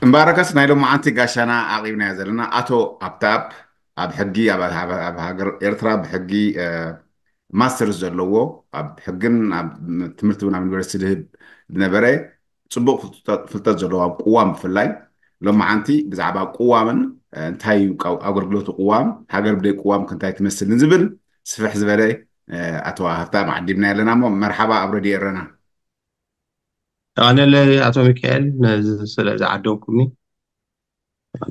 እምበኣርከስ ናይ ሎማዓንቲ ጋሻና ኣቕሪብናዮ ዘለና ኣቶ ኣብታብ ኣብ ሕጊ ኣብ ኣብ- ኣብ ሃገር ኤርትራ ብሕጊ እ፣ ማስተርስ ዘለዎ ኣብ ሕግን ኣብ ትምህርቲ እውን ኣብ ዩኒቨርሲቲ ዝህብ ዝነበረ ጽቡቕ ፍልጠት ፍልጠት ዘለዎ ኣብ ቅዋም ብፍላይ ሎማዓንቲ ብዛዕባ ቅዋምን እ፣ እንታይ እዩ ቃው- ኣገልግሎቱ ቅዋም ሃገር ብደይ ቅዋም ክንታይ ትመስል ንዝብል ስፍሕ ዝበለ እ፣ ኣቶ ኣብታብ ዓዲምና ኣለና እሞ መርሓባ ኣብ ረድዮ ኤረና። ኣነለ ኣቶ ሚካኤል ነዚ ስለ ዝዓደምኩምኒ።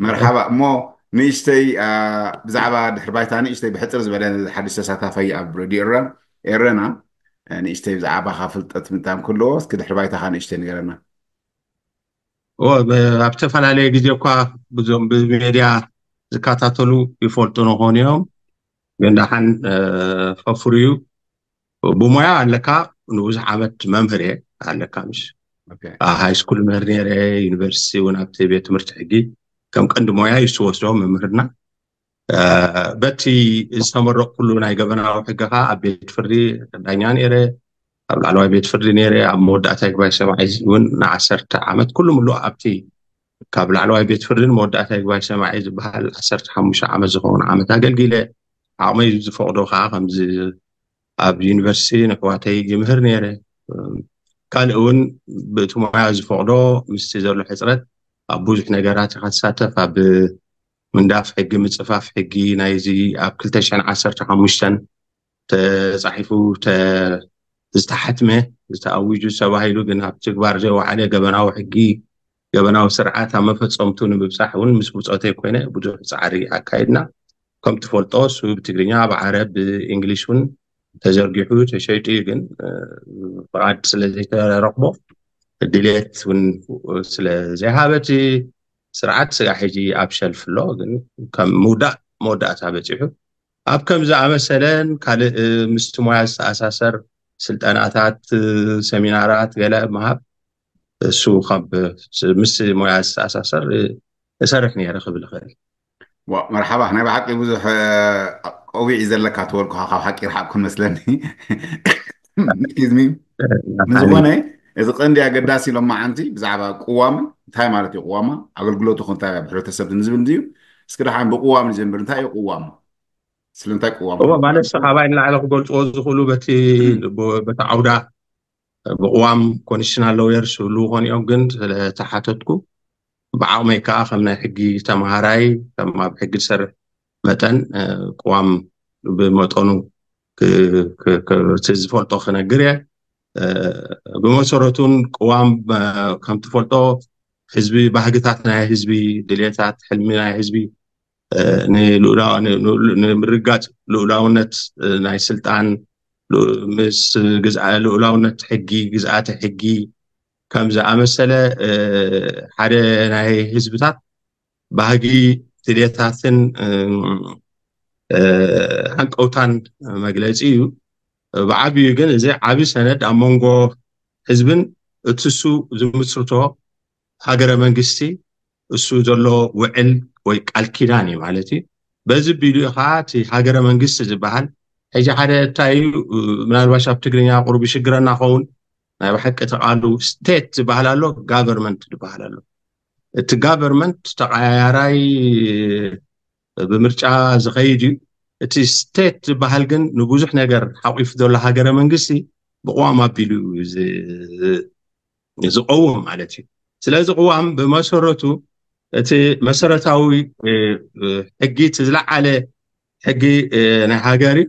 መርሓባ እሞ ንእሽተይ አ፣ ብዛዕባ ድሕሪ ባይታ ንእሽተይ ብሕፅር ዝበለ ሓድሽ ተሳታፋይ ኣብ ሬድዮ ኤረ- ኤረና አ፣ ንእሽተይ ብዛዕባኻ ፍልጠት ምጣም ክህልዎ እስኪ ድሕሪ ባይታኻ ንእሽተይ ንገረና። ኦ፣ ብ- ኣብ ዝተፈላለየ ግዜ እኳ ብዙም ብሜድያ ዝከታተሉ ይፈልጡ ንኾኑ እዮም። ግን ደሓን እ፣ ፈፍርዩ ብሞያ ኣለካ። ንብዙሕ ዓመት መምህር እየ ኣለካ። ምሽ ኦኬ። ሃይ ስኩል ምህር ነይረ፣ ዩኒቨርሲቲ እውን ኣብቲ ቤት ትምህርቲ ሕጊ ከም ቀንዲ ሞያ እዩ ዝወስዶ መምህርና። እ፣ በቲ ዝተመረቕኩሉ ናይ ገበናዊ ሕጊ ከዓ ኣብ ቤት ፍርዲ ዳኛ ነይረ። ኣብ ላዕለዋይ ቤት ፍርዲ ነይረ። ኣብ መወዳእታ ይግባይ ሰማዒ እውን ንዓሰርተ ዓመት ኩሉ ምሉእ ኣብቲ ካብ ላዕለዋይ ቤት ፍርድን መወዳእታ ይግባይ ሰማዒ ዝበሃል ዓሰርተ ሓሙሽተ ዓመት ዝኸውን ዓመት ኣገልጊለ። ዓቕመይ ዝፈቕዶ ከዓ ከምዚ ኣብ ዩኒቨርሲቲ ንሕዋተይ ይምህር ነይረ። ካልእ እውን ብእቲ ሞያ ዝፈቕዶ ምስቲ ዘሎ ሕፅረት ኣብ ብዙሕ ነገራት ኢኻ ትሳተፍ። ኣብ ምንዳፍ ሕጊ፣ ምፅፋፍ ሕጊ ናይዚ ኣብ ክልተ ሽሕን ዓሰርተ ሓሙሽተን ተፃሒፉ ተ- ዝተሓትመ ዝተኣዊጁ ተባሂሉ ግን ኣብ ትግባር ዘይወዓለ ገበናዊ ሕጊ ገበናዊ ስርዓት ኣብ መፈፀምቱ ንምብፃሕ እውን ምስ ብፆተይ ኮይነ ብዙሕ ፃዕሪ ኣካይድና። ከም ትፈልጦ እሱ ብትግርኛ ብዓረብ ብእንግሊሽ እውን ተዘርጊሑ ተሸይጡ እዩ። ግን እ፣ ፍቓድ ስለ ዘይተረኽቦ ድሌት እውን ስለ ዘይሃበ እቲ ስርዓት ስጋዕ ሕጂ ኣብ ሸልፍ ኣሎ። ግን ከም ምውዳእ መወዳእታ በፂሑ ኣብ ከም ዝኣመሰለን ካልእ እ፣ ምስቲ ሞያ ዝተኣሳሰር ስልጠናታት እ፣ ሰሚናራት ገለ ምሃብ እሱ ካብ ምስ ሞያ ዝተኣሳሰር እ፣ እሰርሕ ነይረ ክብል ይኽእል። ዋ፣ መርሓባ ናይ ብሓቂ ብዙሕ እ፣ ቆቢዕ እዩ ዘለካ ትበልኩኻ ካብ ሓቂ ርሓቕ ክመስለኒ። Excuse me። ንዝኾነ እዚ ቀንዲ ኣገዳሲ ሎማዓንቲ ብዛዕባ ቅዋምን እንታይ ማለት እዩ ቅዋማ ኣገልግሎቱ እንታይ ኣብ ሕብረተሰብ ንዝብል እንድዩ። እስኪ ደሓን ብቅዋም ንጀምር። እንታይ እዩ ቅዋም? ስለምንታይ ቅዋም? እዎ ማለት ካባይ ንላዕሊ ክገልፅዎ ዝኽእሉ በቲ ብ- በቲ ዓውዳ ብቅዋም ኮንስቲቱሽናል ሎየርስ ዝህልዉ ኮን እዮም። ግን ስለተሓተትኩ ብዓቕመይ ከዓ ከም ናይ ሕጊ ተምሃራይ ከም ኣብ ሕጊ ዝሰርሕ መጠን እ፣ ቅዋም ብመጠኑ ክ- ክ- ክ- እቲ ዝፈልጦ ክነግር እየ። እ፣ ብመሰረቱን ቅዋም እ፣ ከም ትፈልጦ ህዝቢ ባህግታት ናይ ህዝቢ ድሌታት ሕልሚ ናይ ህዝቢ እ፣ ንልኡላ- ን- ን- ንምርጋፅ ልኡላውነት እ፣ ናይ ስልጣን ል- ምስ ግዝኣ ልኡላውነት ሕጊ ግዝኣተ ሕጊ ከም ዝኣመሰለ እ፣ ሓደ ናይ ህዝብታት ባህጊ ድሌታትን እ፣ እ፣ ሃንቀውታን መግለፂ እዩ። ብዓብዩ ግን እዚ ዓቢ ሰነድ ኣብ መንጎ ህዝብን እቲ እሱ ዝምስርቶ ሃገረ መንግስቲ እሱ ዘሎ ውዕል ወይ ቃል ኪዳን እዩ ማለት እዩ። በዚ ቢሉ ከዓ እቲ ሃገረ መንግስቲ ዝበሃል ሕጂ ሓደ እንታይ እዩ ምናልባሽ ኣብ ትግርኛ ቁሩብ ይሽግረና ኸውን። ናይ ብሓቂ እቲ ቃሉ ስቴት ዝበሃል ኣሎ፣ ጋቨርመንት ዝበሃል ኣሎ። እቲ ጋቨርመንት ተቀያያራይ ብምርጫ ዝኸይድ እዩ። እቲ ስቴት ዝበሃል ግን ንብዙሕ ነገር ሓቂፉ ዘሎ ሃገረ መንግስቲ ብቅዋም ኣቢሉ እዩ ዝ- ዝቀውም ማለት እዩ። ስለዚ ቅዋም ብመሰረቱ እቲ መሰረታዊ እ፣ እ፣ ሕጊ እቲ ዝለዓለ ሕጊ እ፣ ናይ ሃገር እዩ።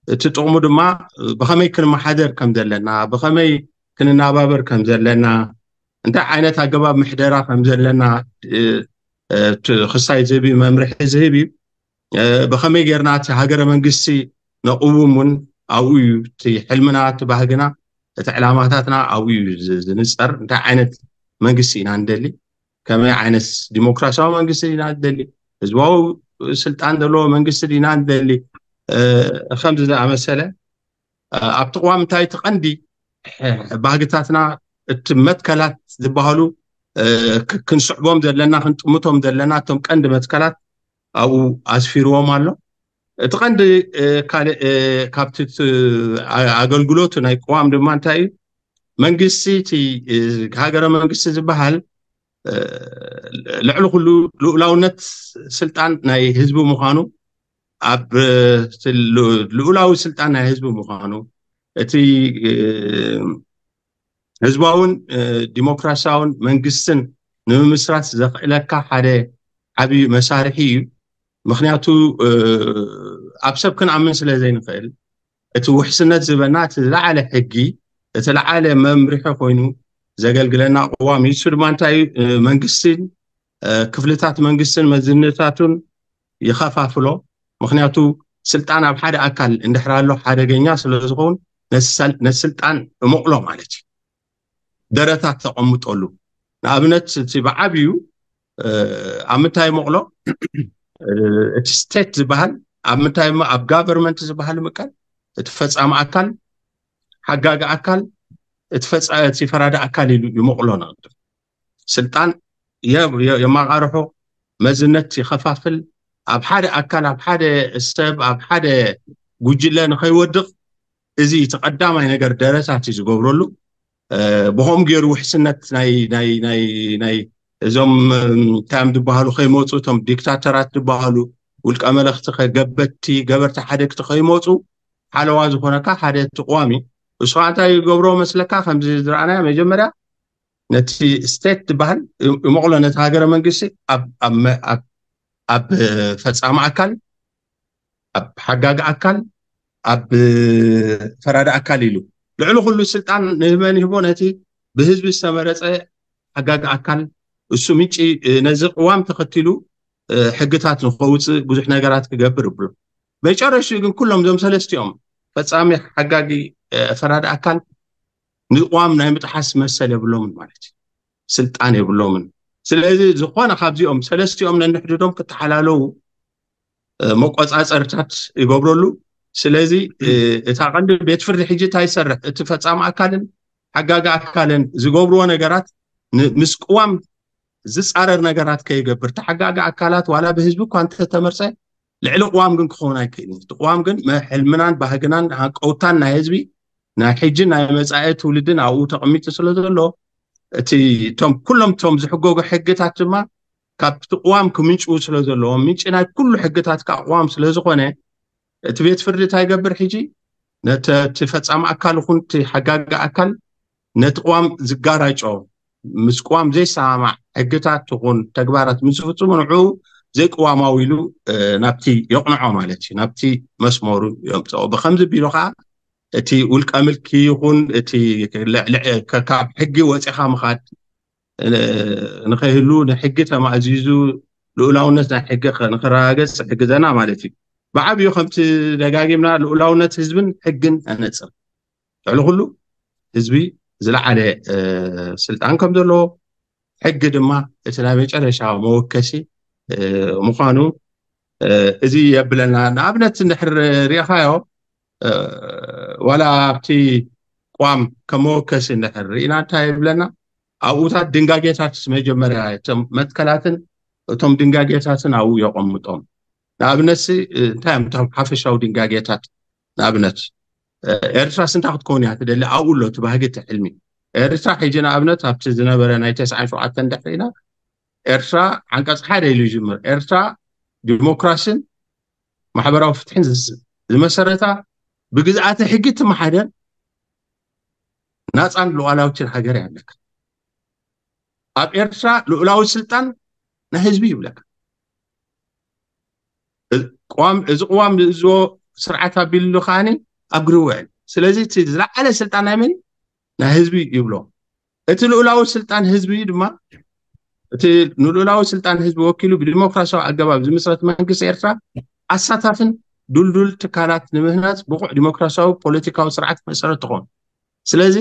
እቲ ጥቕሙ ድማ እ፣ ብኸመይ ክንመሓደር ከም ዘለና፣ ብኸመይ ክንናባበር ከም ዘለና፣ እንታይ ዓይነት ኣገባብ ምሕደራ ከም ዘለና እ፣ እ፣ እቲ ክሳይ ዝህብ እዩ፣ መምርሒ ዝህብ እዩ። እ፣ ብኸመይ ጌርና እቲ ሃገረ መንግስቲ ነቕውም እውን ኣብኡ እዩ። እቲ ሕልምና፣ እቲ ባህግና፣ እቲ ዕላማታትና ኣብኡ እዩ ዝ- ዝንፀር። እንታይ ዓይነት መንግስቲ ኢና ንደሊ፣ ከመይ ዓይነት ዲሞክራሲያዊ መንግስቲ ኢና ንደሊ፣ ህዝባዊ ስልጣን ዘለዎ መንግስቲ ኢና ንደሊ እ፣ ከምዚ ዝኣመሰለ እ፣ ኣብቲ ቅዋም እንታይ እቲ ቀንዲ እ፣ ባህግታትና እቲ መትከላት ዝበሃሉ እ፣ ክ- ክንስዕቦም ዘለና ክንጥምቶም ዘለና እቶም ቀንዲ መትከላት ኣብኡ ኣስፊርዎም ኣሎ። እቲ ቀንዲ እ፣ ካልእ እ፣ ካብቲ እቲ ኣ- ኣገልግሎቱ ናይ ቅዋም ድማ እንታይ እዩ መንግስቲ እቲ እ፣ ሃገረ መንግስቲ ዝበሃል እ፣ ልዕሊ ኩሉ ልኡላውነት ስልጣን ናይ ህዝቢ ምዃኑ፣ ኣብ ልኡላዊ ስልጣን ናይ ህዝቢ ምዃኑ፣ እቲ ህዝባውን ዲሞክራሲያውን መንግስትን ንምምስራት ዘኽእለካ ሓደ ዓብዪ መሳርሒ እዩ። ምክንያቱ ኣብ ሰብ ክንኣምን ስለ ዘይንኽእል፣ እቲ ውሕስነት ዝበና እቲ ዝለዓለ ሕጊ፣ እቲ ለዓለ መምርሒ ኮይኑ ዘገልግለና ቅዋም እዩ። እሱ ድማ እንታይ እዩ? መንግስትን ክፍልታት መንግስትን መዝነታቱን ይኸፋፍሎ። ምክንያቱ ስልጣን ኣብ ሓደ ኣካል እንድሕር ኣሎ ሓደገኛ ስለ ዝኸውን ነቲ ስልጣን እመቕሎ ማለት እዩ። ደረታት ተቐምጠሉ። ንኣብነት እቲ ብዓብዩ ኣብ ምንታይ መቕሎ እቲ ስቴት ዝበሃል ኣብ ምንታይ ኣብ ጋቨርንመንት ዝበሃል ምቀል እቲ ፈፃሚ ኣካል፣ ሓጋጊ ኣካል፣ እቲ ፈራዲ ኣካል ኢሉ ይመቕሎ። ንቕድም ስልጣን የማቃርሖ፣ መዝነት ይኸፋፍል። ኣብ ሓደ ኣካል፣ ኣብ ሓደ ሰብ፣ ኣብ ሓደ ጉጅለ ንኸይወድቕ እዚ እቲ ቀዳማይ ነገር ደረታት እዩ ዝገብረሉ። ብኸም ገይሩ ውሕስነት ናይ እዞም እንታይ እዮም ዝበሃሉ ከይመፁ፣ እቶም ዲክታተራት ዝበሃሉ ውልቀ መለኽቲ፣ ገበቲ ገበርቲ ሓደግቲ ከይመፁ ሓለዋ ዝኾነካ ሓደ ተቋም እዩ። እሱ እንታይ ይገብሮ መስለካ? ከምዚ ዝረኣናዮ መጀመርያ ነቲ ስቴት ዝበሃል ይመቕሎ፣ ነቲ ሃገረ መንግስቲ ኣብ ፈፃሚ ኣካል፣ ኣብ ሓጋጊ ኣካል፣ ኣብ ፈራዲ ኣካል ኢሉ ልዕሊ ኩሉ ስልጣን ንህበን ይህቦ ነቲ ብህዝቢ ዝተመረፀ ሓጋጊ ኣካል። እሱ ምንጪ ነዚ ቅዋም ተኸቲሉ ሕግታት ንኸውፅእ ብዙሕ ነገራት ክገብር ይብሉ። መጨረሽኡ ግን ኩሎም እዞም ሰለስቲኦም ፈፃሚ፣ ሓጋጊ፣ ፈራዲ ኣካል ንቅዋም ናይ ምጥሓስ መሰል የብሎምን ማለት እዩ። ስልጣን የብሎምን። ስለዚ ዝኾነ ካብዚኦም ሰለስቲኦም ነንሕድዶም ክተሓላለዉ መቆፃፀርታት ይገብረሉ። ስለዚ እታ ቀንዲ ቤት ፍርዲ ሕጂ እንታይ ይሰርሕ? እቲ ፈፃሚ ኣካልን ሓጋጊ ኣካልን ዝገብርዎ ነገራት ምስ ቅዋም ዝፃረር ነገራት ከይገብር፣ ተሓጋጊ ኣካላት ዋላ ብህዝቢ እኳ እንተተመርፀ ልዕሊ ቅዋም ግን ክኸውን ኣይክእልን። እቲ ቅዋም ግን ሕልምናን ባህግናን ሃንቀውታን ናይ ህዝቢ ናይ ሕጂ ናይ መፃኢ ትውልድን ኣብኡ ተቐሚጡ ስለ ዘሎ እቲ እቶም ኩሎም እቶም ዝሕገጉ ሕግታት ድማ ካብቲ ቅዋም ክምንጭው ስለ ዘለዎም ምንጪ ናይ ኩሉ ሕግታት ከዓ ቅዋም ስለ ዝኾነ እቲ ቤት ፍርዲ እንታይ ይገብር ሕጂ ነቲ ፈፃሚ ኣካል ይኹን እቲ ሓጋጊ ኣካል ነቲ ቅዋም ዝጋራጮ ምስ ቅዋም ዘይሰማማዕ ሕግታት ትኹን ተግባራት ምስ ዝፍፅሙ ንዑ ዘይቅዋማዊ ኢሉ ናብቲ የቕንዖ ማለት እዩ። ናብቲ መስመሩ የምፅኦ። ብከምዚ ቢሉ ከዓ እቲ ውልቀ ምልኪ ይኹን እቲ ካብ ሕጊ ወፂኻ ምኻድ ንኸይህሉ ንሕጊ ተማእዚዙ ልኡላውነት ናይ ሕጊ ንክረጋገፅ ሕግዘና ማለት እዩ። ብዓብዩ ከምቲ ደጋጊምና ልኡላውነት ህዝብን ሕግን ኣነፅር ልዕሊ ኩሉ ህዝቢ ዝለዓለ ስልጣን ከም ዘለዎ ሕጊ ድማ እቲ ናይ መጨረሻ መወከሲ ምዃኑ እዚ የብለና። ንኣብነት እንድሕር ሪእኻዮ ዋላ ኣብቲ ቋም ከም መወከሲ እንድሕር ርኢና እንታይ ይብለና? ኣብኡታት ድንጋጌታት መጀመርያ እቶም መትከላትን እቶም ድንጋጌታትን ኣብኡ የቐምጦም። ንኣብነት እንታይ እዮም እቶም ሓፈሻዊ ድንጋጌታት? ንኣብነት ኤርትራስ እንታይ ክትከውን እያ ትደሊ? ኣብኡ ኣሎ እቲ ባህጊ፣ እቲ ሕልሚ። ኤርትራ ሕጂ ንኣብነት ኣብቲ ዝነበረ ናይ ተስዓን ሸውዓተን ድሕሪና ኤርትራ ዓንቀጽ ሓደ ኢሉ ይጅምር። ኤርትራ ዲሞክራሲን ማሕበራዊ ፍትሕን ዝመሰረታ ብግዝኣተ ሕጊ ትመሓደር ናጻን ሉዓላዊትን ሃገር እያ ኣለካ። ኣብ ኤርትራ ልኡላዊ ስልጣን ናይ ህዝቢ ይብለካ። ቅዋም፣ እዚ ቅዋም ዝእዝዞ ስርዓት ኣቢሉ ከዓኒ ኣብ ግሪ ውዕል። ስለዚ እቲ ዝለዓለ ስልጣን ናይ መን? ናይ ህዝቢ ይብሎ። እቲ ልኡላዊ ስልጣን ህዝቢ ድማ እቲ ንልኡላዊ ስልጣን ህዝቢ ወኪሉ ብዲሞክራሲያዊ ኣገባብ ዝምስረት መንግስቲ ኤርትራ ኣሳታፍን ድልዱል ትካላት ንምህናፅ ብቑዕ ዲሞክራሲያዊ ፖለቲካዊ ስርዓት መሰረት ትኾን። ስለዚ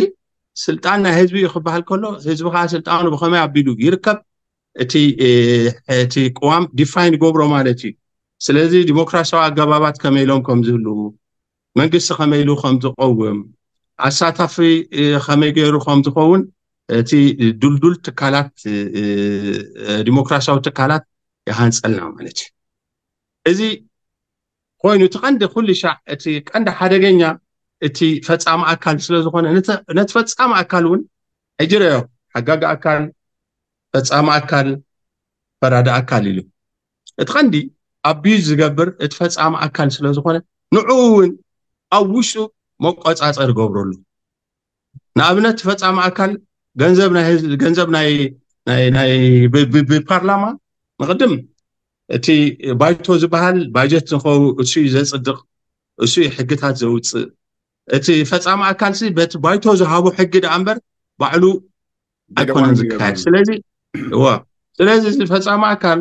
ስልጣን ናይ ህዝቢ እዩ ክበሃል ከሎ ህዝቢ ከዓ ስልጣኑ ብኸመይ ኣቢሉ ይርከብ? እቲ እቲ ቅዋም ዲፋይን ገብሮ ማለት እዩ። ስለዚ ዲሞክራሲያዊ ኣገባባት ከመይ ኢሎም ከም ዝህልዉ፣ መንግስቲ ከመይ ኢሉ ከም ዝቀውም፣ ኣሳታፊ ከመይ ገይሩ ከም ዝኸውን እቲ ድልዱል ትካላት ዲሞክራሲያዊ ትካላት ይሃንፀልና ማለት እዩ። እዚ ኮይኑ እቲ ቀንዲ ኩሉ ሻዕ እቲ ቀንዲ ሓደገኛ እቲ ፈፃሚ ኣካል ስለ ዝኾነ ነቲ ፈፃሚ ኣካል እውን ሕጂ ረዮ ሓጋጊ ኣካል ፈፃሚ ኣካል ፈራዲ ኣካል ኢሉ። እቲ ቀንዲ ኣቢዩዝ ዝገብር እቲ ፈፃሚ ኣካል ስለ ዝኾነ ንዕኡ እውን ኣብ ውሽጡ መቆፃፀር ይገብረሉ። ንኣብነት እቲ ፈፃሚ ኣካል ገንዘብ ናይ ህዝቢ ገንዘብ ናይ ናይ ናይ ብ- ብ- ብፓርላማ ንቅድም እቲ ባይቶ ዝበሃል ባጀት ንኸው እሱ እዩ ዘፅድቕ፣ እሱ እዩ ሕግታት ዘውፅእ። እቲ ፈፃሚ ኣካል ሲ በቲ ባይቶ ዝሃቦ ሕጊ ደኣ እምበር ባዕሉ ኣይኮነን ዝካየድ። ስለዚ እዋ ስለዚ እዚ ፈፃሚ ኣካል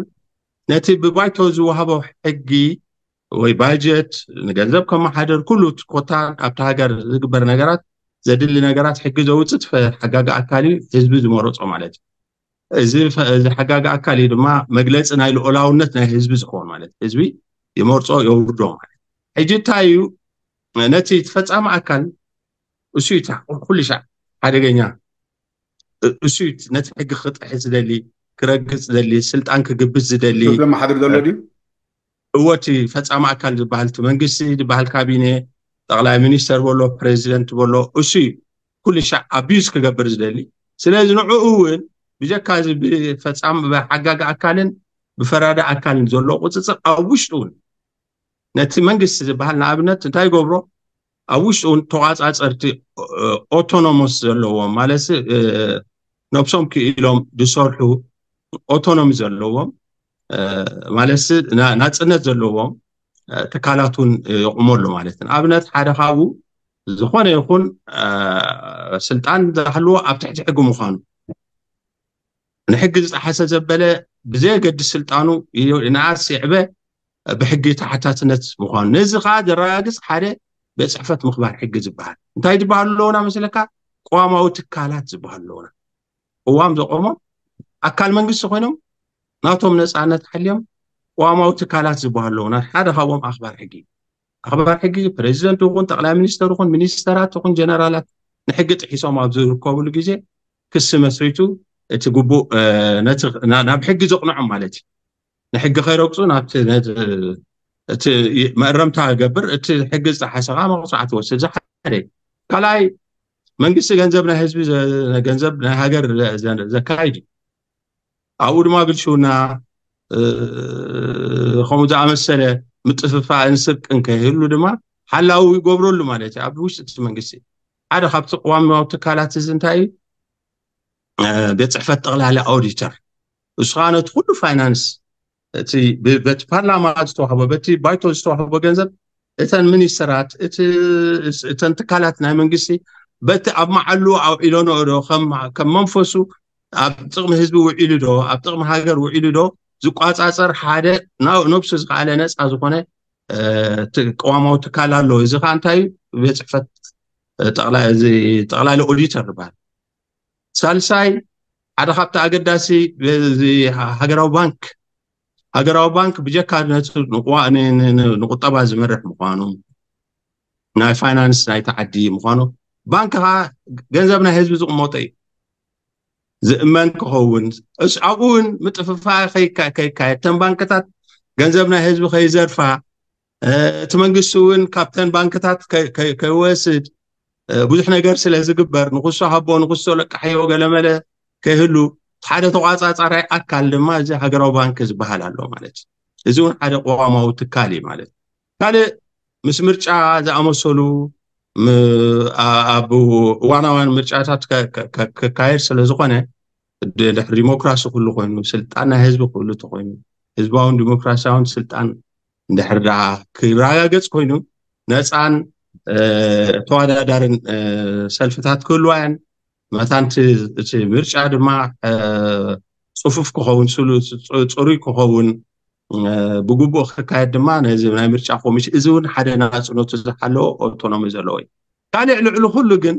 ነቲ ብባይቶ ዝወሃቦ ሕጊ ወይ ባጀት ንገንዘብ ከመሓደር ኩሉ እቲ ኮታ ኣብቲ ሃገር ዝግበር ነገራት ዘድሊ ነገራት ሕጊ ዘውፅእ ፈ- ሓጋጊ ኣካል እዩ ህዝቢ ዝመረፆ ማለት እዩ። እዚ ፈ- እዚ ሓጋጊ ኣካል እዩ ድማ መግለፂ ናይ ልኦላውነት ናይ ህዝቢ ዝኸውን ማለት እዩ። ህዝቢ ይመርፆ የውርዶ ማለት እዩ። ሕጂ እንታይ እዩ ነቲ ፈፃሚ ኣካል እሱ እዩ እቲ ኩሉ ሻዕ ሓደገኛ እ- እሱ እዩ ነቲ ሕጊ ክጥሕስ ዝደሊ ክረግፅ ዝደሊ ስልጣን ክግብት ዝደሊ ሰብ ዘመሓድር ዘሎ ድዩ? እወ እቲ ፈፃሚ ኣካል ዝበሃል እቲ መንግስቲ ዝበሃል ካቢኔ ጠቕላይ ሚኒስተር በሎ ፕሬዚደንት በሎ እሱ እዩ ኩሉ ሻዕ ኣቢዩዝ ክገብር ዝደሊ። ስለዚ ንዕኡ እውን ብጀካ እዚ ብፈፃሚ ብሓጋጊ ኣካልን ብፈራዲ ኣካልን ዘሎ ቁፅፅር ኣብ ውሽጡ እውን ነቲ መንግስቲ ዝበሃል ንኣብነት እንታይ ይገብሮ ኣብ ውሽጡ እውን ተቋፃፀርቲ ኦቶኖሞስ ዘለዎም ማለት ነብሶም ክኢሎም ዝሰርሑ ኦቶኖሚ ዘለዎም ማለት ናፅነት ዘለዎም ትካላት እውን የቑመሉ ማለት እዩ። ንኣብነት ሓደ ካብኡ ዝኾነ ይኹን ስልጣን ዝሃልዎ ኣብ ትሕቲ ሕጊ ምዃኑ ንሕጊ ዝጠሓሰ ዘበለ ብዘየገድስ ስልጣኑ ንኣስ ይዕበ ብሕጊ ተሓታትነት ምዃኑ ነዚ ከዓ ዘረጋግፅ ሓደ ቤት ፅሕፈት ምኽባር ሕጊ ዝበሃል እንታይ ዝበሃሉ ኣለውና መስለካ? ቅዋማዊ ትካላት ዝበሃሉ ኣለውና። ቅዋም ዘቆሞም ኣካል መንግስቲ ኮይኖም ናቶም ነፃነት ሓልዮም ቅዋማዊ ትካላት ዝበሃሉ ኣለውና። ሓደ ካብኦም ኣኽባር ሕጊ ኣኽባር ሕጊ ፕሬዚደንት ይኹን ጠቕላይ ሚኒስተር ይኹን ሚኒስተራት ይኹን ጀነራላት ንሕጊ ጥሒሶም ኣብ ዝርከብሉ ግዜ ክሲ መስሪቱ እቲ ግቡእ ናብ ሕጊ ዘቕንዖም ማለት እዩ። ንሕጊ ከይረግፁ ናብቲ እቲ መእረምታ ገብር እቲ ሕጊ ዝጠሓሰ ከዓ መቕፃዕቲ ወስድ ዝሓደ ካልኣይ መንግስቲ ገንዘብ ናይ ህዝቢ ገንዘብ ናይ ሃገር ዘካይድ እዩ። ኣብኡ ድማ ብልሽውና ከምኡ ዝኣመሰለ ምጥፍፋእን ስርቅን ከይህሉ ድማ ሓላዊ ይገብረሉ ማለት እዩ። ኣብ ውሽጢ እቲ መንግስቲ ሓደ ካብቲ ቅዋማዊ ትካላት እዚ እንታይ እዩ? ቤት ፅሕፈት ጠቕላላ ኦዲተር እሱ ከዓ ነቲ ኩሉ ፋይናንስ እቲ በቲ ፓርላማ ዝተዋህቦ በቲ ባይቶ ዝተዋህቦ ገንዘብ እተን ሚኒስተራት እተን ትካላት ናይ መንግስቲ በቲ ኣብ መዓሉ ኣውዒሎንኦ ዶ ከም መንፈሱ ኣብ ጥቕሚ ህዝቢ ውዒሉ ዶ ኣብ ጥቕሚ ሃገር ውዒሉ ዶ ዝቋፃፀር ሓደ ነብሱ ዝከኣለ ነፃ ዝኾነ ቅዋማዊ ትካል ኣሎ። እዚ ከዓ እንታይ እዩ? ቤት ፅሕፈት ጠቕላሊ ኦዲተር ይበሃል። ሳልሳይ ሓደ ካብቲ ኣገዳሲ ሃገራዊ ባንክ ሃገራዊ ባንክ ብጀካ ንቁጠባ ዝመርሕ ምኳኑ ናይ ፋይናንስ ናይቲ ዓዲ ምኳኑ ባንክ ከዓ ገንዘብ ናይ ህዝቢ ዝቕመጦ እዩ። ዝእመን ክኸውን ኣብኡ እውን ምጥፍፋ ከይካየድ ተን ባንክታት ገንዘብ ናይ ህዝቢ ከይዘርፋ እቲ መንግስቲ እውን ካብተን ባንክታት ከይወስድ ብዙሕ ነገር ስለ ዝግበር ንክሶ ሃቦ ንክሶ ለቃሕዮ ገለመለ ከይህሉ ሓደ ተቋፃፃራይ ኣካል ድማ እዚ ሃገራዊ ባንክ ዝበሃል ኣሎ ማለት እዩ። እዚ እውን ሓደ ቅዋማዊ ትካል እዩ ማለት ካልእ ምስ ምርጫ ዝኣመሰሉ ኣብ እዋናውያን ምርጫታት ክካየድ ስለ ዝኾነ ድሕሪ ዲሞክራሲ ኩሉ ኮይኑ ስልጣን ናይ ህዝቢ ኩሉ ተኮይኑ ህዝባውን ዲሞክራሲያውን ስልጣን እንድሕር ደኣ ክረጋገፅ ኮይኑ ነፃን ተወዳዳርን ሰልፍታት ክህልዋ እየን። መታን እቲ ምርጫ ድማ ፅፉፍ ክኸውን ፅሩይ ክኸውን ብግቡእ ክካየድ ድማ ነዚ ናይ ምርጫ ኮሚሽን እዚ እውን ሓደ ናፅነቱ ዝሓለወ ኦቶኖሚ ዘለዎ እዩ። ካልዕ ልዕሊ ኩሉ ግን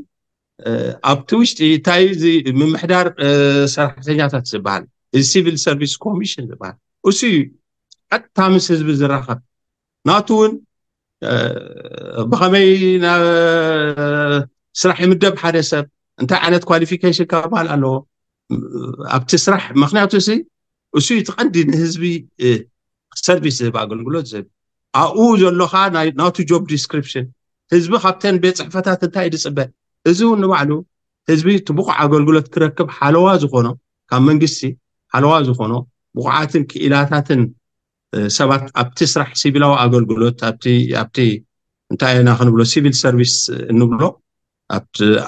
ኣብቲ ውሽጢ እንታይ እዚ ምምሕዳር ሰራሕተኛታት ዝበሃል እዚ ሲቪል ሰርቪስ ኮሚሽን ዝበሃል እሱ እዩ ቀጥታ ምስ ህዝቢ ዝራኸብ ናቱ እውን ብኸመይ ናብ ስራሕ ይምደብ ሓደ ሰብ እንታይ ዓይነት ኳሊፊኬሽን ክባሃል ኣለዎ ኣብቲ ስራሕ ምክንያቱ ሲ እሱ እቲ ቀንዲ ንህዝቢ ሰርቪስ ዝህብ ኣገልግሎት ዝህብ ኣብኡ ዘሎካ ናቱ ጆብ ዲስክሪፕሽን ህዝቢ ካብተን ቤት ፅሕፈታት እንታይ ዝፅበ እዚ እውን ንባዕሉ ህዝቢ እቲ ብቑዕ ኣገልግሎት ክረክብ ሓለዋ ዝኾኖ ካብ መንግስቲ ሓለዋ ዝኾኖ ብቑዓትን ክኢላታትን ሰባት ኣብቲ ስራሕ ሲቪላዊ ኣገልግሎት ኣብቲ ኣብቲ እንታይ ኢና ክንብሎ ሲቪል ሰርቪስ እንብሎ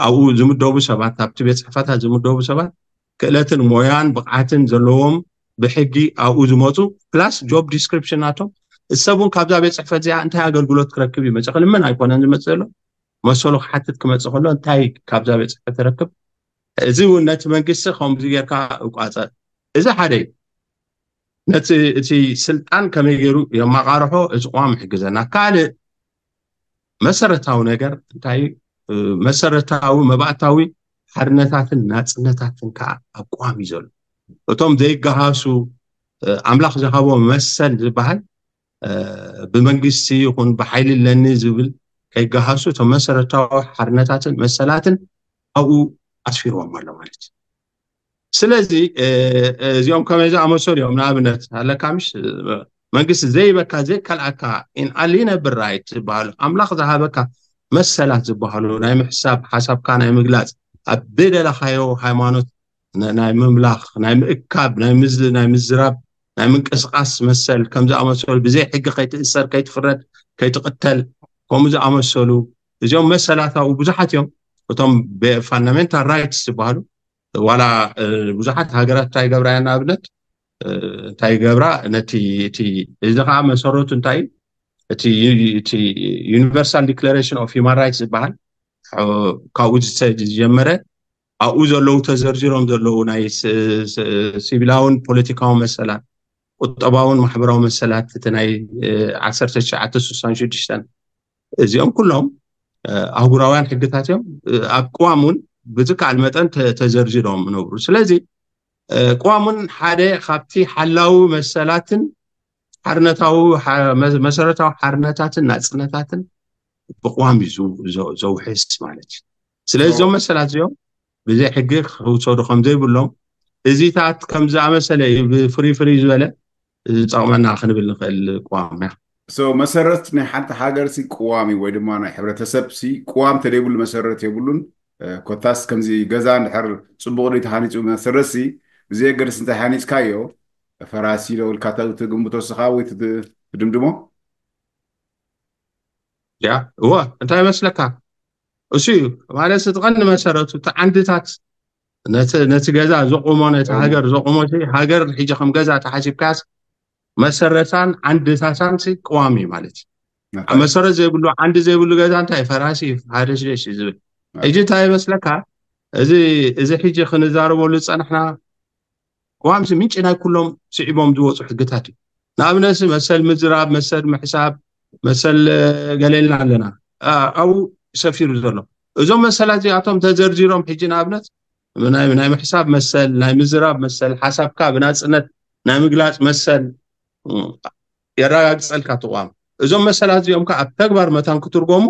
ኣብኡ ዝምደቡ ሰባት ኣብቲ ቤት ፅሕፈታት ዝምደቡ ሰባት ክእለትን ሞያን ብቕዓትን ዘለዎም ብሕጊ ኣብኡ ዝመፁ plus job description ናቶም እሰብ እውን ካብዛ ቤት ፅሕፈት እዚኣ እንታይ ኣገልግሎት ክረክብ እዩ መፅእ ክልምን ኣይኮነን ዝመፅእ ዘሎ መሰሉ ክሓትት ክመፅእ ከሎ እንታይ ካብዛ ቤት ፅሕፈት ይረክብ እዚ እውን ነቲ መንግስቲ ከምዚ ጌርካ እቋፀ እዚ ሓደ እዩ ነቲ እቲ ስልጣን ከመይ ገይሩ የማቃርሖ እዚ ቅዋም ይሕግዘና ካልእ መሰረታዊ ነገር እንታይ መሰረታዊ መባእታዊ ሓርነታትን ናፅነታትን ከዓ ኣብ ቅዋም እዩ ዘሎ እቶም ዘይገሃሱ ኣምላኽ ዝሃቦ መሰል ዝበሃል ብመንግስቲ ይኹን ብሓይሊ ኣለኒ ዝብል ከይገሃሱ እቶም መሰረታዊ ሓርነታትን መሰላትን ኣብኡ ኣስፊርዎም ኣሎ ማለት እዩ ስለዚ እዚኦም ከመይ ዝኣመሰሉ እዮም ንኣብነት ኣለካ ምሽ መንግስቲ ዘይበካ ዘይከልኣካ ኢንኣሊነብል ራይት ዝበሃሉ ኣምላኽ ዝሃበካ መሰላት ዝበሃሉ ናይ ምሕሳብ ሓሳብካ ናይ ምግላፅ ኣብ ብደለካዮ ሃይማኖት ናይ ምምላኽ ናይ ምእካብ ናይ ምዝ ናይ ምዝራብ ናይ ምንቅስቃስ መሰል ከም ዝኣመሰሉ ብዘይ ሕጊ ከይትእሰር ከይትፍረድ ከይትቅተል ከምኡ ዝኣመሰሉ እዚኦም መሰላታዊ ብዙሓት እዮም እቶም ፋንዳሜንታል ራይትስ ዝበሃሉ ዋላ ብዙሓት ሃገራት እንታይ ይገብራ እየን ንኣብነት እንታይ ይገብራ ነቲ እቲ እዚ ከዓ መሰረቱ እንታይ እቲ እቲ Universal Declaration of Human Rights ዝበሃል ካብኡ ዝጀመረ ኣብኡ ዘለዉ ተዘርዚሮም ዘለዉ ናይ ሲቪላውን ፖለቲካዊ መሰላት ቁጠባውን ማሕበራዊ መሰላት እቲ ናይ ዓሰርተ ትሽዓተ ስሳን ሽዱሽተን እዚኦም ኩሎም ኣህጉራውያን ሕግታት እዮም ኣብ ቅዋም እውን ብዝከኣል መጠን ተዘርዚሮም ነብሩ ስለዚ ቅዋም እውን ሓደ ካብቲ ሓላዊ መሰላትን ሓርነታዊ መሰረታዊ ሓርነታትን ናፅነታትን ብቅዋም እዩ ዘውሕስ ማለት እዩ ስለዚ እዞም መሰላት እዚኦም ብዘይ ሕጊ ክውሰዱ ከም ዘይብሎም እዚታት ከም ዝኣመሰለ እዩ ብፍሪ ፍሪ ዝበለ ዝጠቕመና ክንብል ንኽእል ቅዋም እያ መሰረት ናይ ሓንቲ ሃገር ሲ ቅዋም እዩ ወይ ድማ ናይ ሕብረተሰብ ሲ ቅዋም ተደይብሉ መሰረት የብሉን ኮታስ ከምዚ ገዛ እንድሕር ፅቡቅ ዶ ተሃኒፁ መሰረት ሲ ብዘየገድስ እንታይ ሃኒፅካዮ ፈራሲ ዶ ኢልካ ትግምቶ ስኻ ወይ ትድምድሞ ያ እወ እንታይ ይመስለካ እሱ እዩ ማለት እቲ ቀንዲ መሰረቱ እቲ ዓንድታት ነቲ ገዛ ዘቆሞ ነቲ ሃገር ዘቆሞ ሃገር ሕጂ ከም ገዛ ተሓሲብካስ መሰረታን ዓንድታታን ቅዋም እዩ ማለት እዩ መሰረት ዘይብሉ ዓንዲ ዘይብሉ ገዛ እንታይ ፈራሲ እዩ ሃደሽደሽ እዩ ዝብል ሕጂ እንታይ ይመስለካ እዚ እዚ ሕጂ ክንዛረበሉ ዝፀናሕና ቅዋምሲ ምንጪ ናይ ኩሎም ስዒቦም ዝወፁ ሕግታት እዩ ንኣብነትሲ መሰል ምዝራብ መሰል ምሕሳብ መሰል ገሌልና ኣለና ኣብኡ ሰፊሩ ዘሎ እዞም መሰላት እዚኣቶም ተዘርዚሮም ሕጂ ንኣብነት ናይ ምሕሳብ መሰል ናይ ምዝራብ መሰል ሓሳብካ ብናፅነት ናይ ምግላፅ መሰል የረጋግፀልካ ትቋም እዞም መሰላት እዚኦም ከዓ ኣብ ተግባር መታን ክትርጎሙ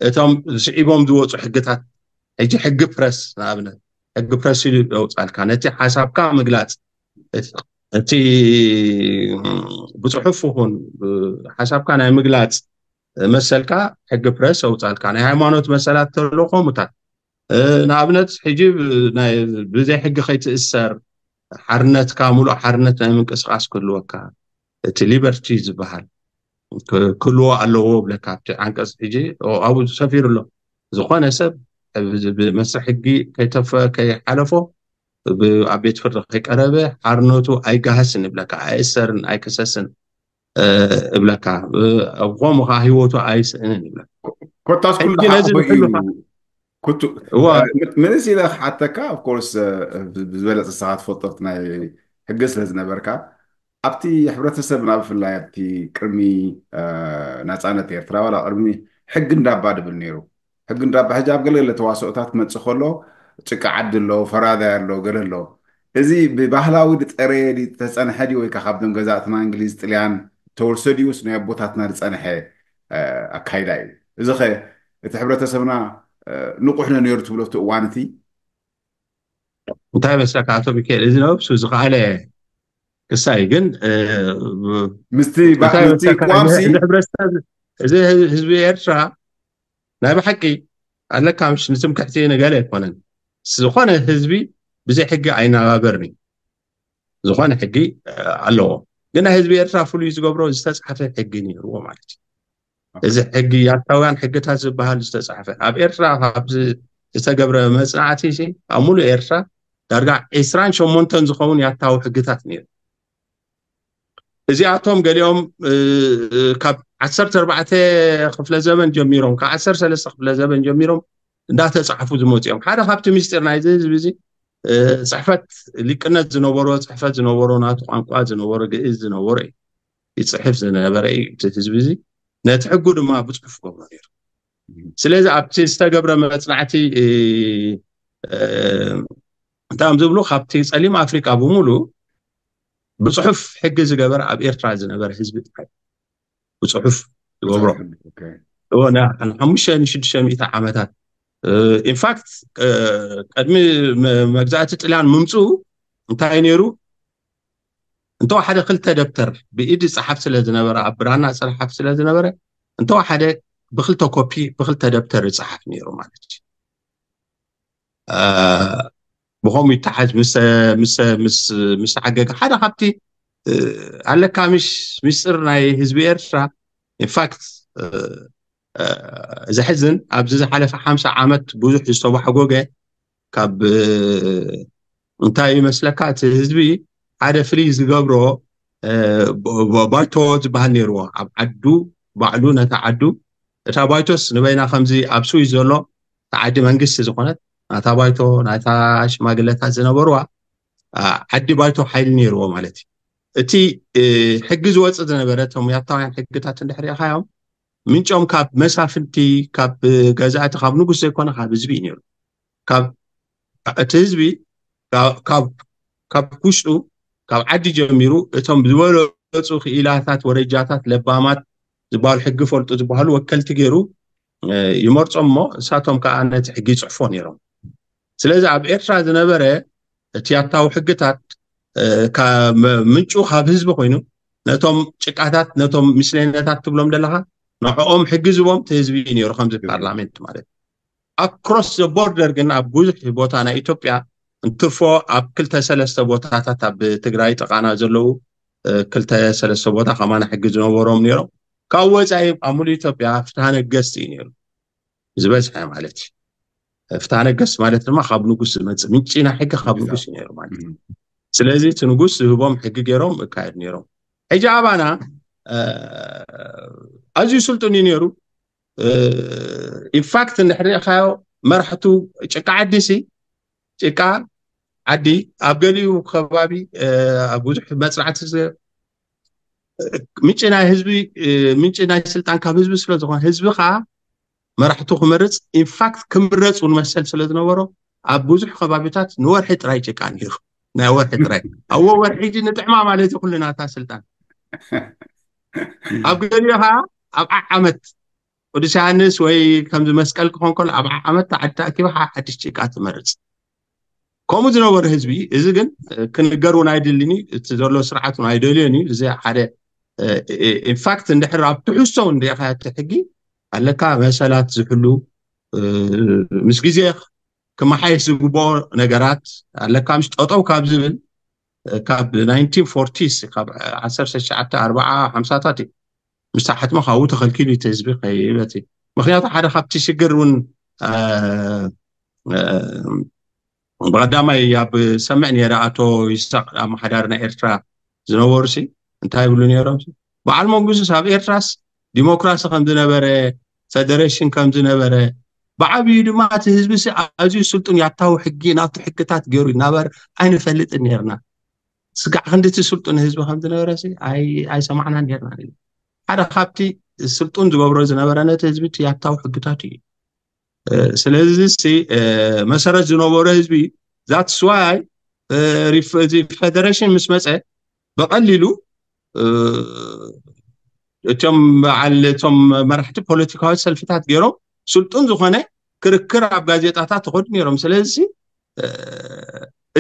እቶም ስዒቦም ዝወፁ ሕግታት ሕጂ ሕጊ ፕረስ ንኣብነት ሕጊ ፕረስ ኢሉ የውፃልካ ነቲ ሓሳብካ ምግላፅ እቲ ብፅሑፍ ይኹን ሓሳብካ ናይ ምግላፅ መሰልካ ሕጊ ፕረስ የውፃልካ ናይ ሃይማኖት መሰላት ተሎ ከምኡታት ንኣብነት ሕጂ ብዘይ ሕጊ ከይትእሰር ሓርነትካ ሙሉእ ሓርነት ናይ ምንቅስቃስ ክህልወካ እቲ ሊበርቲ ዝበሃል ክህልዎ ኣለዎ ብለካ ኣብቲ ዓንቀፅ ሕጂ ኣብኡ ሰፊሩ ኣሎ ዝኾነ ሰብ መስርሕ ሕጊ ከይተፈ ከይሓለፎ ኣብ ቤት ፍርዲ ከይቀረበ ሓርነቱ ኣይጋሃስን ይብለካ ኣይእሰርን ኣይከሰስን እብለካ ከምኡ ከዓ ህይወቱ ኣይስእንን ይብለካ ኮታስ ኩሉ ሕጂ ነዚ ተሓቑፉ እዩ ዝሕሉኻ ኩቱ እዋ ምንስ ኢለ ክሓተካ ኦፍኮርስ ብዝበለፀ ስኻ ትፈልጦ ናይ ሕጊ ስለ ዝነበርካ ኣብቲ ሕብረተሰብና ብፍላይ ኣብቲ ቅድሚ ናፃነት ኤርትራ ዋላ ቅድሚ ሕጊ እንዳባ ድብል ነይሩ ሕጊ እንዳባ ሕጂ ኣብ ገለገለ ተዋስኦታት ክመፅእ ከሎ ጭቃ ዓዲ ኣሎ ፈራዳይ ኣሎ ገለ ኣሎ እዚ ብባህላዊ ድፀረየ ተፀንሐ ድዩ ወይ ካብቶም ገዛእትና እንግሊዝ ጥልያን ተወርሰ ድዩስ ናይ ኣቦታትና ዝፀንሐ ኣካይዳ እዩ እዚ ኸ እቲ ሕብረተሰብና ንቑሕ ነነሩ ትብሎ እቲ እዋን እቲ እንታይ መስለካ ኣቶ ሚካኤል እዚ ነብሱ ዝኸኣለ ክሳይ ግን ምስቲ ምስቲ ቅዋምሲ እዚ ህዝቢ ኤርትራ ናይ ብሓቂ ኣለካ ምሽ ንትምክሕቲ ንገለ ኣይኮነን ዝኾነ ህዝቢ ብዘይ ሕጊ ኣይነባበርን እዩ ዝኾነ ሕጊ ኣለዎ። ግን ናይ ህዝቢ ኤርትራ ፍሉይ ዝገብሮ ዝተፃሓፈ ሕጊ ነይርዎ ማለት እዩ። እዚ ሕጊ ያታውያን ሕግታት ዝበሃል ዝተፃሓፈ ኣብ ኤርትራ ካብ ዝተገብረ መፅናዕቲ ኣብ ሙሉእ ኤርትራ ዳርጋ ዕስራን ሸሞንተን ዝኸውን ያታዊ ሕግታት ነይሩ። እዚኣቶም ገሊኦም ካብ ዓሰርተ ኣርባዕተ ክፍለ ዘመን ጀሚሮም ካብ ዓሰርተ ሰለስተ ክፍለ ዘመን ጀሚሮም እንዳተፃሕፉ ዝመፁ እዮም። ሓደ ካብቲ ምስጢር ናይዚ ህዝቢ እዚ ፅሕፈት ሊቅነት ዝነበሮ ፅሕፈት ዝነበሮ ናቱ ቋንቋ ዝነበሮ ግእዝ ዝነበሮ እዩ ይፅሕፍ ዝነበረ እዩ እቲ ህዝቢ እዚ። ነቲ ሕጉ ድማ ብፅሑፍ ገብሮ ነይሩ። ስለዚ ኣብቲ ዝተገብረ መፅናዕቲ እንታይ እዮም ዝብሉ ካብቲ ፀሊም ኣፍሪቃ ብምሉ ብፅሑፍ ሕጊ ዝገበረ ኣብ ኤርትራ ዝነበረ ህዝቢ ጥራይ ብፅሑፍ ዝገብሮ ንሓሙሽተ ንሽዱሽተ ሚእቲ ዓመታት ኢንፋክት ቅድሚ መግዛእቲ ጥልያን ምምፅኡ እንታይ ነይሩ? እንተወሓደ ክልተ ደብተር ብኢድ ይፀሓፍ ስለ ዝነበረ ኣብ ብራና ፀሓፍ ስለ ዝነበረ እንተወሓደ ብክልተ ኮፒ ብክልተ ደብተር ይፀሓፍ ነይሩ ማለት እዩ። ብኸምኡ ይተሓዝ ምስ ዓገገ ሓደ ካብቲ ኣለካ ምሽ ምስጢር ናይ ህዝቢ ኤርትራ ኢንፋክት ዘሕዝን ኣብዚ ዝሓለፈ ሓምሳ ዓመት ብዙሕ ዝተባሕጎገ ካብ እንታይ ይመስለካ እቲ ህዝቢ ሓደ ፍልይ ዝገብሮ ባይቶ ዝበሃል ነይርዎ ኣብ ዓዱ ባዕሉ ነታ ዓዱ እታ ባይቶስ ንበይና ከምዚ ኣብ ስዊስ ዘሎ እቲ ዓዲ መንግስቲ ዝኾነት ናታ ባይቶ ናታ ሽማግለታት ዝነበርዋ ዓዲ ባይቶ ሓይሊ ነይርዎ ማለት እዩ። እቲ ሕጊ ዝወፅእ ዝነበረ እቶም ያታውያን ሕግታት እንድሕር ኢኻዮም ምንጮም ካብ መሳፍንቲ ካብ ገዛእቲ ካብ ንጉስ ዘይኮነ ካብ ህዝቢ እዩ ነይሩ። ካብ እቲ ህዝቢ ካብ ውሽጡ ካብ ዓዲ ጀሚሩ እቶም ዝበለፁ ክኢላታት ወረጃታት ለባማት ዝበሃሉ ሕጊ ፈልጡ ዝበሃሉ ወከልቲ ገይሩ ይመርፆም እሞ እሳቶም ከዓ ነቲ ሕጊ ይፅሕፎ ነይሮም። ስለዚ ኣብ ኤርትራ ዝነበረ እቲ ያታዊ ሕግታት ምንጩ ካብ ህዝቢ ኮይኑ ነቶም ጭቃታት ነቶም ምስለነታት ትብሎም ዘለካ ንዕኦም ሕጊ ዝቦም እቲ ህዝቢ እዩ ነይሩ ከምዚ ፓርላሜንት ማለት ኣክሮስ ቦርደር ግን ኣብ ብዙሕ ቦታ ናይ ኢትዮጵያ እንትርፎ ኣብ ክልተ ሰለስተ ቦታታት ኣብ ትግራይ ጥቃና ዘለዉ ክልተ ሰለስተ ቦታ ከማና ሕጊ ዝነበሮም ነይሮም። ካብ ወፃኢ ኣብ ሙሉ ኢትዮጵያ ፍትሃ ነገስቲ እዩ ነይሩ ዝበዝሐ ማለት እዩ። ፍትሃ ነገስቲ ማለት ድማ ካብ ንጉስ ዝመፅእ ምንጪ ናይ ሕጊ ካብ ንጉስ እዩ ነይሩ ማለት እዩ። ስለዚ እቲ ንጉስ ዝህቦም ሕጊ ገይሮም እካየድ ነይሮም። ሕጂ ኣባና ኣዝዩ ስልጡን እዩ ነይሩ። ኢንፋክት እንድሕር ሪእኻዮ መራሕቱ ጭቃ ዓዲ ሲ ጭቃ ዓዲ ኣብ ገሊኡ ከባቢ ኣብ ብዙሕ መፅናዕቲ ምንጪ ናይ ህዝቢ ምንጪ ናይ ስልጣን ካብ ህዝቢ ስለ ዝኾነ ህዝቢ ከዓ መራሕቱ ክመርፅ ኢንፋክት ክምረፅ እውን መሰል ስለ ዝነበሮ ኣብ ብዙሕ ከባቢታት ንወርሒ ጥራይ ጭቃ ነይሩ ናይ ወርሒ ጥራይ ኣብዎ ወርሒ ሕጂ ንጥዕማ ማለት እዩ ኩሉ ናታ ስልጣን ኣብ ገሊኡ ከዓ ኣብ ዓዓመት ቅዱስ ዮሃንስ ወይ ከምዚ መስቀል ክኾን ከሎ ኣብ ዓመት ዓዲ ተኣኪባ ሓድሽ ጭቃ ትመርፅ ከምኡ ዝነበረ ህዝቢ እዚ ግን ክንገር እውን ኣይድልን እዩ እቲ ዘሎ ስርዓት እውን ኣይደልዮን እዩ እዚ ሓደ ኢንፋክት እንድሕር ኣብ ትሕዝቶ እውን ሪኢኻ እቲ ሕጊ ኣለካ መሰላት ዝሕሉ ምስ ግዜ ክመሓየሽ ዝግብኦ ነገራት ኣለካ ምስ ጠጠው ካብ ዝብል ካብ ናይንቲን ፎርቲስ ካብ ዓሰርተ ትሽዓተ ኣርብዓ ሓምሳታት እዩ ምስታ ሓትማ ካብኡ ተኸልኪሉ እቲ ህዝቢ ከይበት ምክንያቱ ሓደ ካብቲ ሽግር እውን ብቀዳማይ ኣብ ሰምዕ ነረ ኣቶ ይስቅ ኣመሓዳሪ ናይ ኤርትራ ዝነበሩ ሲ እንታይ ይብሉ ነሮም በዓል መንግስቱስ ኣብ ኤርትራስ ዲሞክራሲ ከም ዝነበረ ፌደሬሽን ከም ዝነበረ ብዓብዩ ድማ እቲ ህዝቢ ሲ ኣዝዩ ስልጡን ያታዊ ሕጊ ናቱ ሕግታት ገይሩ ይናበር ኣይንፈልጥን ነርና ስጋዕ ክንድቲ ስልጡን ህዝቢ ከም ዝነበረ ሲ ኣይሰማዕናን ነርና ሓደ ካብቲ ስልጡን ዝገብሮ ዝነበረ ነቲ ህዝቢ ያታዊ ሕግታት እዩ ስለዚ ሲ መሰረት ዝነበሮ ህዝቢ that's why እዚ ፌደሬሽን ምስ መፀ ብቐሊሉ እቶም በዓል እቶም መራሕቲ ፖለቲካዊ ሰልፍታት ገይሮም ስልጡን ዝኾነ ክርክር ኣብ ጋዜጣታት ተኸዱ ነይሮም ስለዚ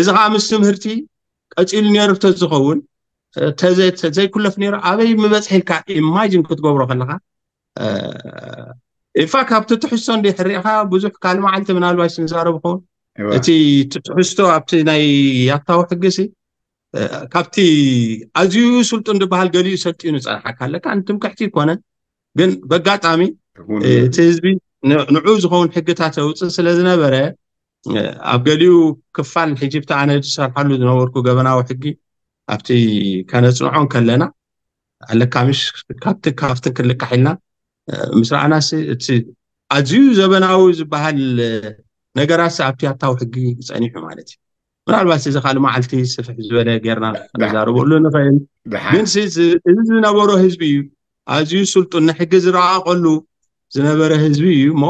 እዚ ከዓ ምስ ትምህርቲ ቀፂሉ ነይሩ ተዝኸውን ዘይኩለፍ ነይሩ ኣበይ ምበፅሐ ኢልካ ኢማጂን ክትገብሮ ከለካ ኢንፋክት ኣብቲ ትሕዝቶ እንዲ ሕሪእካ ብዙሕ ካልእ መዓልቲ ምናልባሽ ንዛረብ ኸውን እቲ ትሕዝቶ ኣብቲ ናይ ያታዊ ሕግሲ ካብቲ ኣዝዩ ስልጡን ዝበሃል ገሊኡ ሰልጢኑ ጸንሓካ ኣለካ። ንትምክሕቲ ይኮነን፣ ግን በጋጣሚ እቲ ህዝቢ ንዑ ዝኸውን ሕግታት የውፅእ ስለዝነበረ፣ ኣብ ገሊኡ ክፋል ሕጂ ብቲ ኣነ ዝሰርሓሉ ዝነበርኩ ገበናዊ ሕጊ ኣብቲ ከነፅንዖ ከለና ኣለካ ምሽ፣ ካብቲ ካብትን ክንልቃሕ ኢልና ምስ ረኣናሲ እቲ ኣዝዩ ዘበናዊ ዝበሃል ነገራት ኣብቲ ኣታዊ ሕጊ ጸኒሑ ማለት እዩ። ምናልባት እዚ ካልእ መዓልቲ ስፍሕ ዝበለ ጌርና ክንዛረበሉ ንኽእል። ግን እዚ ዝነበሮ ህዝቢ እዩ፣ ኣዝዩ ስልጡን፣ ንሕጊ ዝረቐቐሉ ዝነበረ ህዝቢ እዩ እሞ፣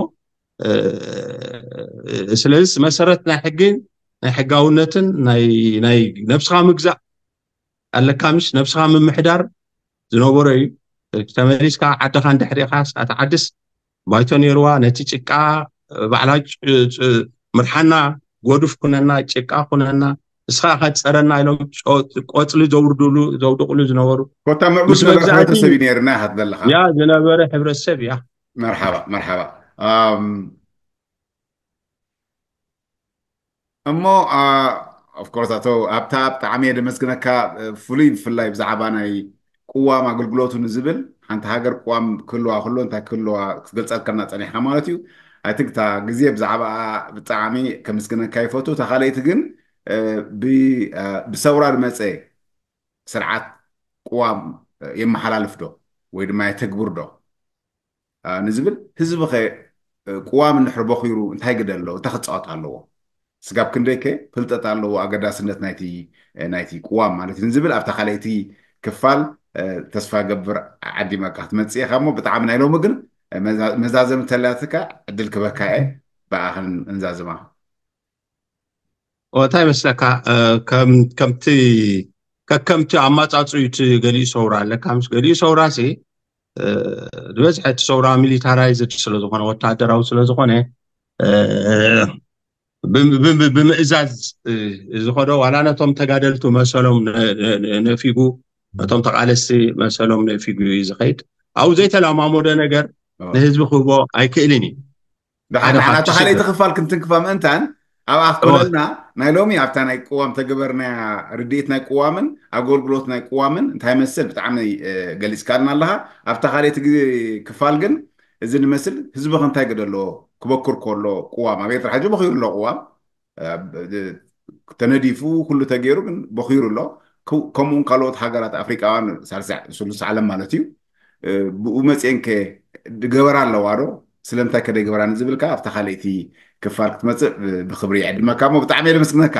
ስለዚ መሰረት ናይ ሕጊ ናይ ሕጋውነትን ናይ ነብስኻ ምግዛእ ኣለካ ምሽ፣ ነብስኻ ምምሕዳር ዝነበሮ እዩ። ተመሊስካ ዓድኻ እንድሕሪኻ ሳት ዓድስ ባይቶ ነይርዋ፣ ነቲ ጭቃ ባዕላ ምርሓና፣ ጎዱፍ ኩነና፣ ጭቃ ኩነና፣ ንስኻ ከትፀረና ኢሎም ቆፅሊ ዘውርድሉ ዘውድቕሉ ዝነበሩ ኮታ ምዕቡል ዝነበረ ሕብረተሰብ እዩ ነይርና ኢኻ ትደለኻ። ያ ዝነበረ ሕብረተሰብ እያ። መርሓባ መርሓባ። እሞ ኦፍኮርስ ኣቶ ኣብታ ብጣዕሚ እየ ደመስግነካ። ፍሉይ ብፍላይ ብዛዕባ ናይ ቅዋም ኣገልግሎቱ ንዝብል ሓንቲ ሃገር ቅዋም ክህልዋ ክሎ እንታይ ክህልዋ ክትገልፀልከና ፀኒሕካ ማለት እዩ። ኣይ ቲንክ እታ ግዜ ብዛዕባ ብጣዕሚ ከምስግነካ ይፈቱ። እታ ካልኣይቲ ግን ብሰውራ ዝመፀ ስርዓት ቅዋም የመሓላልፍ ዶ ወይ ድማ የተግብር ዶ ንዝብል፣ ህዝቢ ኸ ቅዋም እንድሕር በኺሩ እንታይ ግደ ኣለዎ፣ እንታይ ክፃወት ኣለዎ? ስጋብ ክንደይ ከ ፍልጠት ኣለዎ ኣገዳስነት ናይቲ ናይቲ ቅዋም ማለት እዩ ንዝብል ኣብታ ካልኣይቲ ክፋል ተስፋ ገብር ዓዲመካ ክትመፅእ ኢኻ። እሞ ብጣዕሚ ናይ ሎሚ ግን መዛዘም እንተላትካ ዕድል ክበካ እየ፣ ብኣኽን እንዛዝማ። እንታይ መስለካ፣ ከምቲ ከከምቲ ኣማፃፅኡ እቲ ገሊኡ ሰውራ ኣለካ ምስ ገሊኡ ሰውራ ሲ ዝበዝሐ እቲ ሰውራ ሚሊታራይዝድ ስለዝኾነ ወታደራዊ ስለዝኾነ ብምእዛዝ ዝኸዶ ዋላ ነቶም ተጋደልቱ መሰሎም ነፊጉ ነቶም ተቃለስቲ መሰሎም ነፊጉ እዩ ዝኸይድ። ኣብኡ ዘይተለማመዶ ነገር ንህዝቢ ክህቦ ኣይክእልን እዩ። ብሓደ ሓደ ሓንቲ ካልኣይቲ ክፋል ክንትንክፋ ምእንታን ኣብ ኣፍኮለልና ናይ ሎሚ ኣብታ ናይ ቅዋም ተገበርናያ ርድኢት ናይ ቅዋምን ኣገልግሎት ናይ ቅዋምን እንታይ መስል ብጣዕሚ ገሊፅካልና ኣለካ። ኣብታ ካልኣይቲ ግዜ ክፋል ግን እዚ ንመስል ህዝቢ ከ እንታይ ግደ ኣለዎ ክበክር ከሎ ቅዋም ኣብ ኤርትራ ሕጂ በኪሩ ኣሎ ቅዋም ተነዲፉ ኩሉ ተገይሩ ግን በኺሩ ኣሎ። ከምኡውን ካልኦት ሃገራት ኣፍሪቃውያን ሳልሳይ ስሉስ ዓለም ማለት እዩ ብኡ መፅኤን ከ ድገበራ ኣለዋ ዶ ስለምንታይ ከደይ ገበራ ንዝብል ከዓ ኣብታ ካልእቲ ክፋል ክትመፅእ ብክብሪ ይዕድመካ እሞ ብጣዕሚ የደመስግነካ።